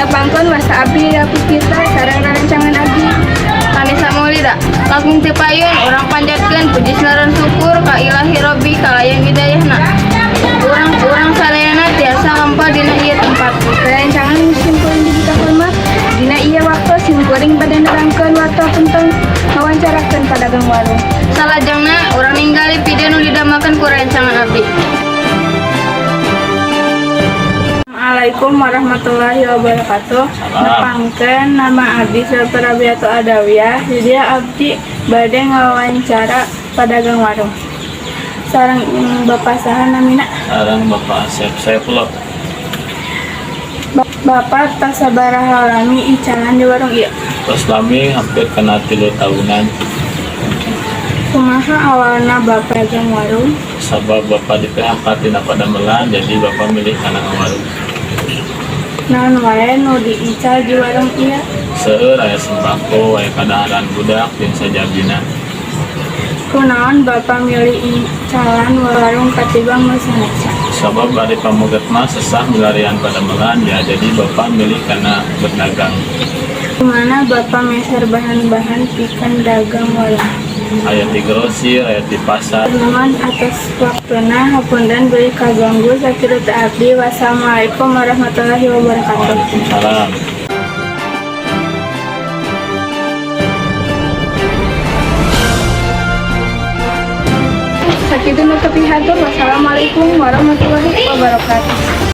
Nepangkeun wasta abdi Lila Puspita sareng rerencangan abdi Anissa Maulida. Langkung ti payun urang panjatkeun puji sareng syukur ka Ilahi Robbi kalayan hidayahna. Urang-urang sadayana tiasa ngempo dina ieu tempat. Rerencangan simkuring dibuka hormat. Dina ieu waktu simkuring bade nerangkeun waktu tentang ngawancarakeun padagang warung. Salajengna urang ninggali video nu didamelkeun ku rerencangan abdi. Assalamualaikum warahmatullahi wabarakatuh. Nepangkeun nama abdi Silpa Rabiatu Adawiyah. Di dieu abdi bade ngawawancara padagang warung. Sareng Bapak saha namina? Sareng Bapak Asep Saifullah. Bapak tos sabaraha lami icalan di warung ieu? Tos lami, hampir kena 3 tahunan. Kumaha awalna Bapak dagang warung? Sabab Bapak di PHK tina padamelan, jadi Bapak milih kana warung. Naon wae nu diical di warung ieu? Seueur, aya sembako, aya kadaharan budak, jeung sajabina. Kunaon Bapak milih icalan warung katimbang nu sanesna? Sabab ari pameget mah sesah milarian padamelan ya, jadi Bapak milih kana berdagang. Kumaha Bapak meser bahan-bahan pikeun dagang warung? Aya di grosir, aya di pasar. Nuhun atas waktuna, hapunten bilih kaganggu. Sakitu ti abdi. Wassalamualaikum warahmatullahi wabarakatuh. Waalaikumsalam. Sakitu nu pihatur. Wassalamualaikum warahmatullahi wabarakatuh.